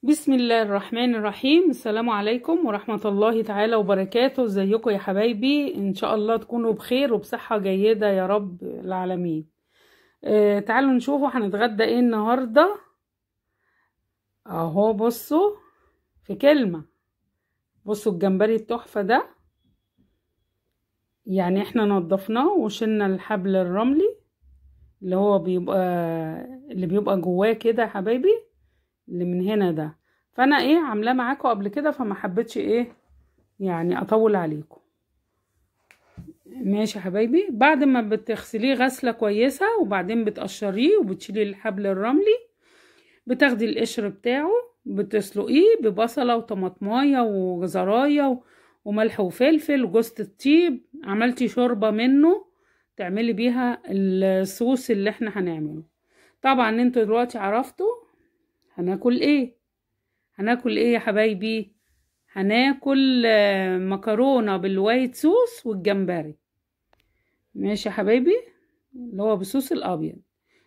بسم الله الرحمن الرحيم. السلام عليكم ورحمة الله تعالى وبركاته. ازيكم يا حبايبي؟ ان شاء الله تكونوا بخير وبصحة جيدة يا رب العالمين. تعالوا نشوفوا هنتغدى ايه النهاردة. اهو بصوا في كلمة، بصوا الجمبري التحفة ده، يعني احنا نضفناه وشلنا الحبل الرملي اللي هو بيبقى اللي بيبقى جواه كده يا حبايبي، اللي من هنا ده. فانا ايه عاملاه معاكم قبل كده، فما حبيتش ايه يعني اطول عليكم. ماشي يا حبايبي. بعد ما بتغسليه غسله كويسة وبعدين بتقشريه وبتشيلي الحبل الرملي، بتاخدي القشر بتاعه بتسلقيه ببصله وطماطمايه وجزرايه وملح وفلفل وجوزة الطيب. عملتي شوربة منه تعملي بيها الصوص اللي احنا هنعمله. طبعا انتوا دلوقتي عرفتوا هناكل ايه. هناكل ايه يا حبايبي؟ هناكل مكرونه بال white sauce والجمبري. ماشي يا حبايبي، اللي هو بالصوص الابيض.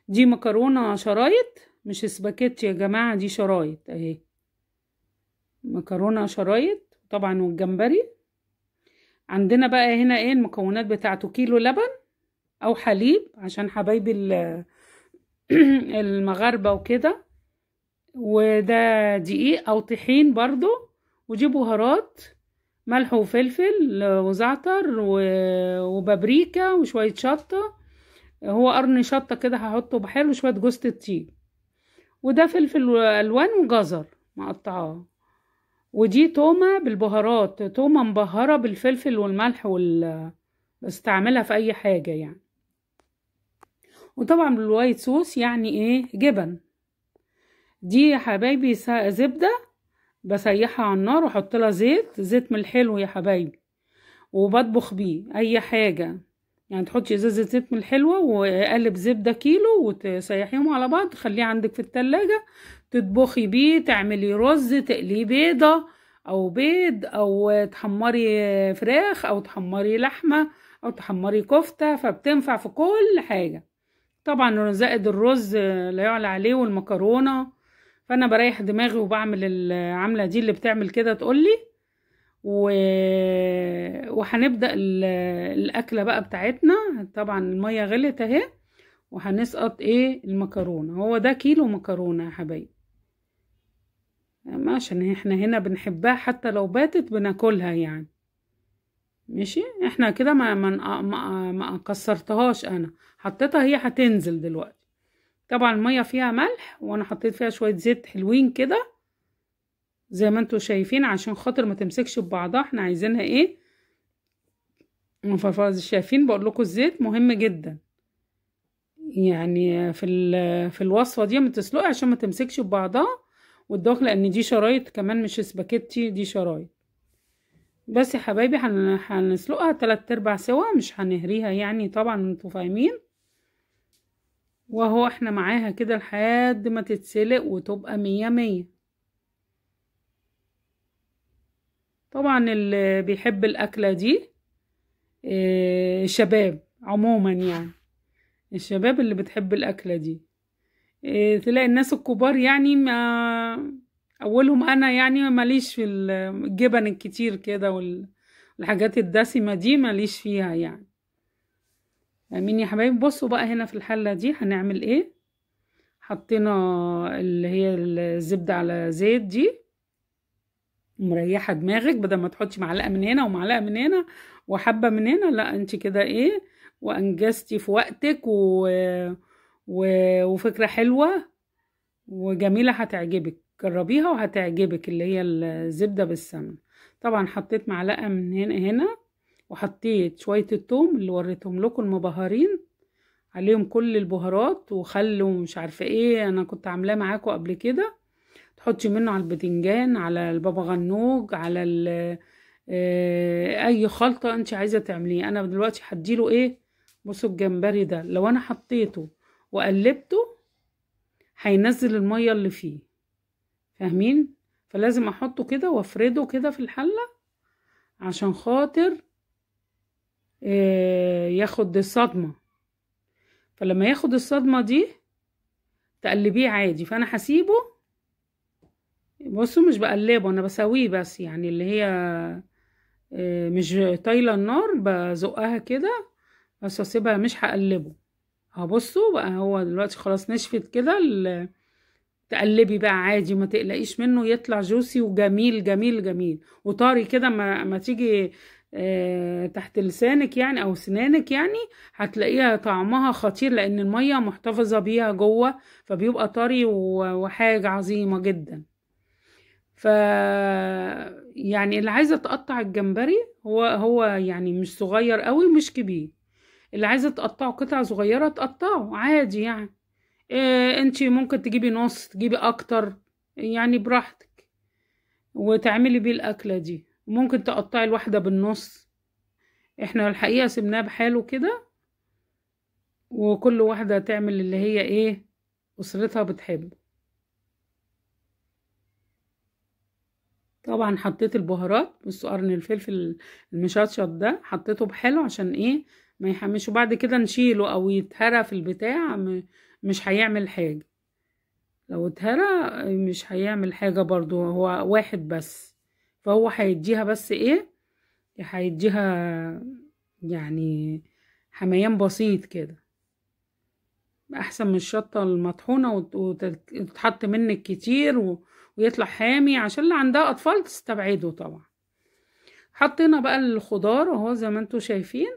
دي مكرونه شرايط مش سباكيتي يا جماعة، دي شرايط اهي، مكرونه شرايط طبعا. والجمبري عندنا بقى هنا ايه المكونات بتاعته: كيلو لبن او حليب عشان حبايبي المغاربة وكده، وده دقيق او طحين برضو، ودي بهارات ملح وفلفل وزعتر وبابريكا وشوية شطة، هو قرن شطة كده هحطه بحاله، وشوية جوزة الطيب، وده فلفل الوان وجزر مقطعاه، ودي تومة بالبهارات، تومة مبهرة بالفلفل والملح بستعملها في اي حاجة يعني. وطبعا بال white sauce يعني ايه جبن. دي يا حبايبي زبدة بسيحها على النار واحط لها زيت، زيت من الحلو يا حبايبي، وبطبخ بيه اي حاجة. يعني تحطي ازازة زيت من الحلوة وقالب زبدة كيلو وتسيحيهم على بعض، تخليه عندك في التلاجة تطبخي بيه، تعملي رز، تقلي بيضة او بيض، او تحمري فراخ، او تحمري لحمه، او تحمري كفته، فبتنفع في كل حاجة. طبعا زائد الرز لا يعلى عليه والمكرونه. فانا بريح دماغي وبعمل العملة دي، اللي بتعمل كده تقولي. وهنبدا الاكلة بقى بتاعتنا. طبعا المية غلت اهي، وهنسقط ايه المكرونه. هو ده كيلو مكرونه يا حبايبي، عشان احنا هنا بنحبها حتى لو باتت بناكلها يعني. ماشي، احنا كده ما ما ما, ما كسرتهاش، انا حطيتها هي هتنزل دلوقتي. طبعا المية فيها ملح، وانا حطيت فيها شوية زيت حلوين كده زي ما انتوا شايفين عشان خاطر ما تمسكش ببعضها. احنا عايزينها ايه مفرفره. شايفين؟ بقول لكم الزيت مهم جدا يعني في الوصفة دي، ما تسلقي عشان ما تمسكش ببعضها والدخل، لان دي شرايط كمان مش سباكيتي، دي شرايط. بس يا حبايبي هنسلقها 3/4 سوا، مش هنهريها يعني، طبعا انتوا فاهمين. وهو احنا معاها كده لحد ما تتسلق وتبقى 100 100. طبعا اللي بيحب الاكلة دي الشباب عموما، يعني الشباب اللي بتحب الاكلة دي، تلاقي الناس الكبار يعني، ما اولهم انا يعني، ماليش في الجبن الكتير كده والحاجات الدسمة دي ماليش فيها يعني. امين يا حبايبي. بصوا بقى هنا في الحلة دي هنعمل ايه. حطينا اللي هي الزبدة على زيت دي، مريحه دماغك، بدل ما تحطي معلقه من هنا ومعلقة من هنا وحبه من هنا، لا انت كده ايه وانجزتي في وقتك وفكره حلوة وجميلة هتعجبك، جربيها وهتعجبك، اللي هي الزبدة بالسمنه. طبعا حطيت معلقه من هنا، وحطيت شوية الثوم اللي وريتهم لكم المبهرين، عليهم كل البهارات وخل ومش عارفه ايه، انا كنت عاملاه معاكم قبل كده. تحطي منه على البتنجان، على البابا غنوج، على اي خلطه انت عايزه تعمليه. انا دلوقتي هديله ايه، بصوا الجمبري ده لو انا حطيته وقلبته هينزل المية اللي فيه، فاهمين؟ فلازم احطه كده وافرده كده في الحلة عشان خاطر ياخد الصدمة. فلما ياخد الصدمة دي تقلبيه عادي. فانا هسيبه بصوا مش بقلبه، انا بسويه بس، يعني اللي هي مش طايله النار، بزقها كده بس اسيبها، مش هقلبه. هبصوا بقى هو دلوقتي خلاص نشفت كده، تقلبي بقى عادي، ما تقلقيش منه، يطلع جوسي وجميل جميل جميل وطري كده. ما تيجي تحت لسانك يعني او سنانك يعني، هتلاقيها طعمها خطير، لان المية محتفظة بيها جوه، فبيبقى طري وحاجه عظيمة جدا. ف يعني اللي عايزه تقطع الجمبري، هو يعني مش صغير قوي مش كبير، اللي عايزه تقطعه قطع صغيرة تقطعه عادي يعني. انتي ممكن تجيبي نص، تجيبي اكتر، يعني براحتك، وتعملي بيه الاكلة دي. ممكن تقطعي الواحدة بالنص، احنا الحقيقة سيبناه بحاله كده، وكل واحدة تعمل اللي هي ايه اسرتها بتحبه. طبعا حطيت البهارات، بصوا قرن الفلفل المشطشط ده حطيته بحاله عشان ايه ما يحمش، وبعد كده نشيله او يتهرى في البتاع، مش هيعمل حاجة. لو اتهرى مش هيعمل حاجة برضو، هو واحد بس، فهو هيديها بس ايه، هيديها يعني حميان بسيط كده، احسن من الشطة المطحونة وتتحط منك كتير ويطلع حامي، عشان اللي عندها اطفال تستبعده طبعا. حطينا بقى الخضار اهو زي ما انتوا شايفين،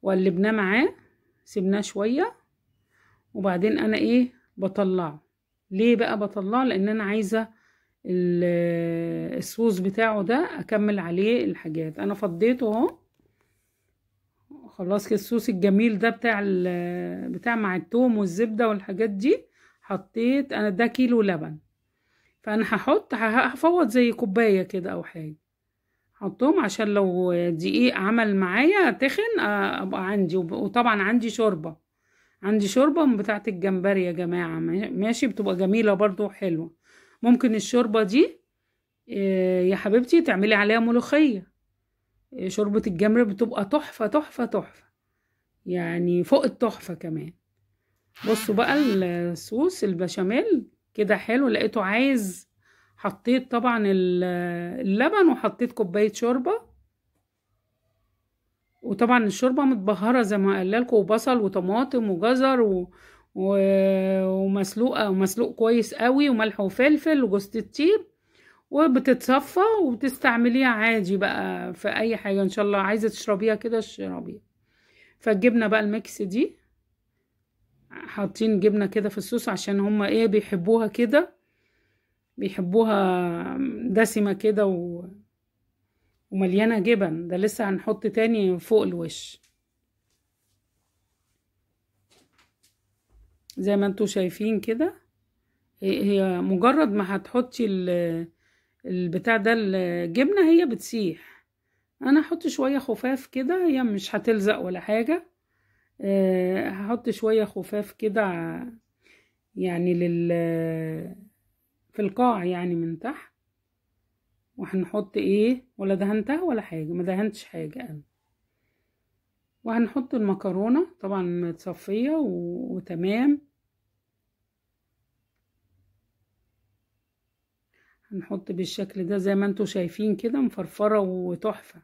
وقلبناه معاه، سيبناه شوية، وبعدين انا ايه بطلعه. ليه بقى بطلعه؟ لان انا عايزه الصوص بتاعه ده اكمل عليه الحاجات. انا فضيته اهو خلاص كده، الصوص الجميل ده بتاع مع التوم والزبده والحاجات دي. حطيت انا ده كيلو لبن، فانا هحط هفوض زي كوباية كده او حاجة، حطهم عشان لو دقيق عمل معايا تخن ابقى عندي. وطبعا عندي شوربة، عندي شوربة من بتاعه الجمبري يا جماعة، ماشي، بتبقى جميلة برضو وحلوه. ممكن الشوربة دي يا حبيبتي تعملي عليها ملوخية، شوربة الجمبري بتبقى تحفة تحفة تحفة، يعني فوق التحفة كمان. بصوا بقى الصوص البشاميل كده حلو، لقيته عايز، حطيت طبعا اللبن وحطيت كوباية شوربة، وطبعا الشوربة متبهره زي ما قال لكم، وبصل وطماطم وجزر ومسلوقه، ومسلوق كويس قوي، وملح وفلفل وجوز الطيب، وبتتصفى وبتستعمليها عادي بقى في اي حاجة ان شاء الله عايزه تشربيها كده اشربيها. فالجبنه بقى ال mix دي، حاطين جبنه كده في الصوص عشان هما ايه بيحبوها كده، بيحبوها دسمة كده ومليانة جبن. ده لسه هنحط تاني فوق الوش زي ما انتوا شايفين كده. هي مجرد ما هتحطي البتاع ده الجبنة هي بتسيح. انا هحط شوية خفاف كده، هي مش هتلزق ولا حاجة. هحط شوية خفاف كده يعني في القاع يعني من تحت. وهنحط ايه، ولا دهنتها ولا حاجة، ما دهنتش حاجة انا. وهنحط المكرونه طبعا متصفيه وتمام. هنحط بالشكل ده زي ما انتوا شايفين كده، مفرفره وتحفه.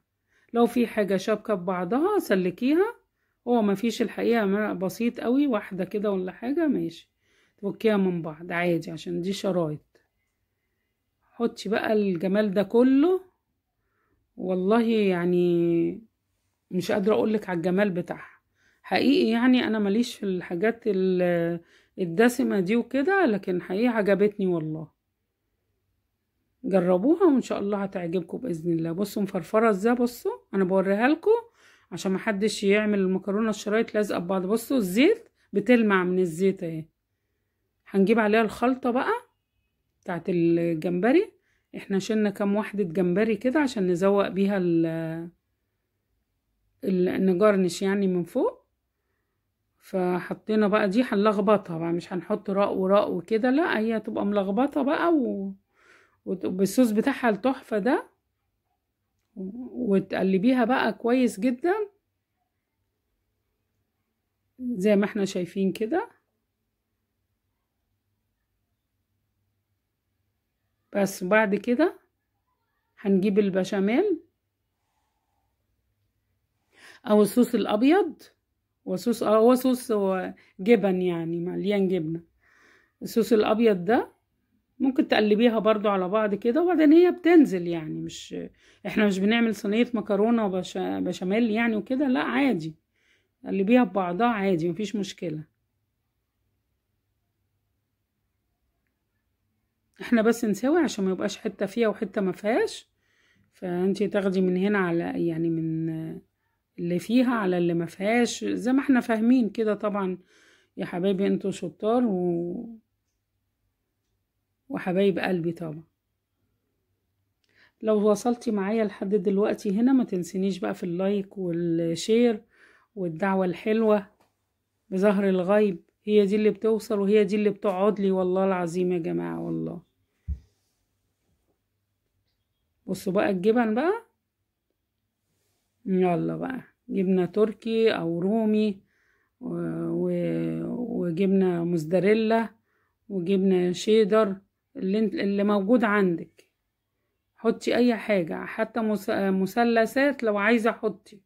لو في حاجة شابكه ببعضها سلكيها، هو ما فيش الحقيقة، بسيط قوي، واحدة كده ولا حاجة ماشي، تفكيها من بعض عادي عشان دي شرايط. حطي بقى الجمال ده كله، والله يعني مش قادرة اقولك على الجمال بتاعها حقيقي. يعني انا ماليش في الحاجات الدسمة دي وكده، لكن حقيقي عجبتني والله. جربوها وان شاء الله هتعجبكم باذن الله. بصوا مفرفره ازاي، بصوا انا بوريها لكم عشان محدش يعمل المكرونه الشرايط لازقه ببعض. بصوا الزيت بتلمع من الزيت اهي. هنجيب عليها الخلطة بقى بتاعت الجمبري. احنا شلنا كام واحدة جمبري كده عشان نزوق بيها نجرنش يعني من فوق. فحطينا بقى دي، هنلخبطها بقى، مش هنحط راق وراق وكده، لا هي هتبقى ملخبطة بقى وبالصوص بتاعها التحفة ده، وتقلبيها بقى كويس جدا زي ما احنا شايفين كده. بس بعد كده هنجيب البشاميل او الصوص الابيض، وصوص هو صوص جبن يعني مليان جبنه. الصوص الابيض ده ممكن تقلبيها برضو على بعض كده، وبعدين هي بتنزل يعني، مش احنا مش بنعمل صينية مكرونه وبشاميل يعني وكده، لا عادي قلبيها ببعضها عادي مفيش مشكلة. احنا بس نساوي عشان ما يبقاش حتة فيها وحتة ما فيهاش، فانتي تاخدي من هنا على يعني من اللي فيها على اللي ما فيهاش، زي ما احنا فاهمين كده. طبعا يا حبايبي انتوا شطار وحبايب قلبي. طبعا لو وصلتي معايا لحد دلوقتي هنا ما تنسينيش بقى في ال like وال share والدعوة الحلوة بظهر الغيب، هي دي اللي بتوصل وهي دي اللي بتقعد لي والله العظيم يا جماعة والله. بصوا بقى الجبن بقى، يلا بقى جبنة تركي او رومي وجبنة موزاريلا وجبنة شيدر، اللي موجود عندك حطي اي حاجة، حتى مثلثات لو عايزة حطي،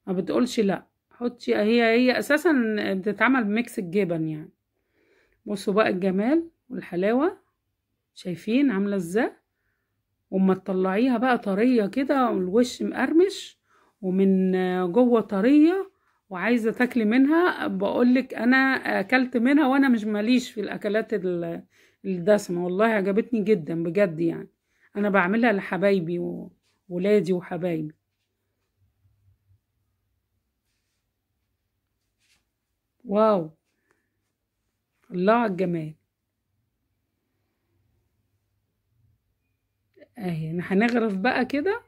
ما بتقولش لا حطي، هي اساسا بتتعمل ب mix الجبن يعني. بصوا بقى الجمال والحلاوة، شايفين عاملة ازاي؟ وما تطلعيها بقى طرية كده والوش مقرمش ومن جوه طرية وعايزة تاكلي منها. بقولك انا اكلت منها وانا مش ماليش في الاكلات الدسمة، والله عجبتني جدا بجد يعني. انا بعملها لحبايبي وولادي وحبايبي. واو الله على الجمال. اهي هنغرف بقى كده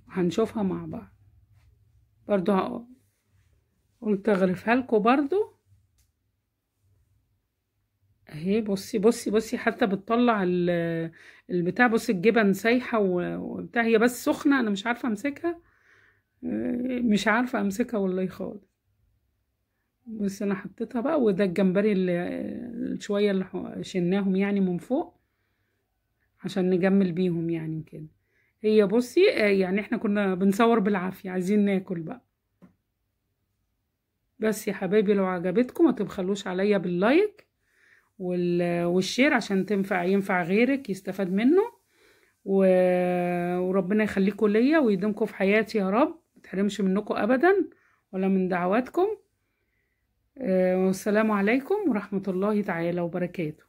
وهنشوفها مع بعض. برضو قلت اغرفها لكم برضو اهي. بصي بصي بصي، حتى بتطلع البتاع، بصي الجبن سايحه وبتاع، هي بس سخنة انا مش عارفه امسكها، مش عارفه امسكها والله خالص. بس انا حطيتها بقى، وده الجمبري اللي شوية اللي شلناهم يعني من فوق عشان نجمل بيهم يعني كده. هي بصي يعني احنا كنا بنصور بالعافية، عايزين ناكل بقى. بس يا حبايبي لو عجبتكم ما تبخلوش عليا بال like وال share عشان ينفع غيرك يستفاد منه، وربنا يخليكم ليا ويديمكم في حياتي يا رب، ما تحرمش منكم ابدا ولا من دعواتكم. والسلام عليكم ورحمة الله تعالى وبركاته.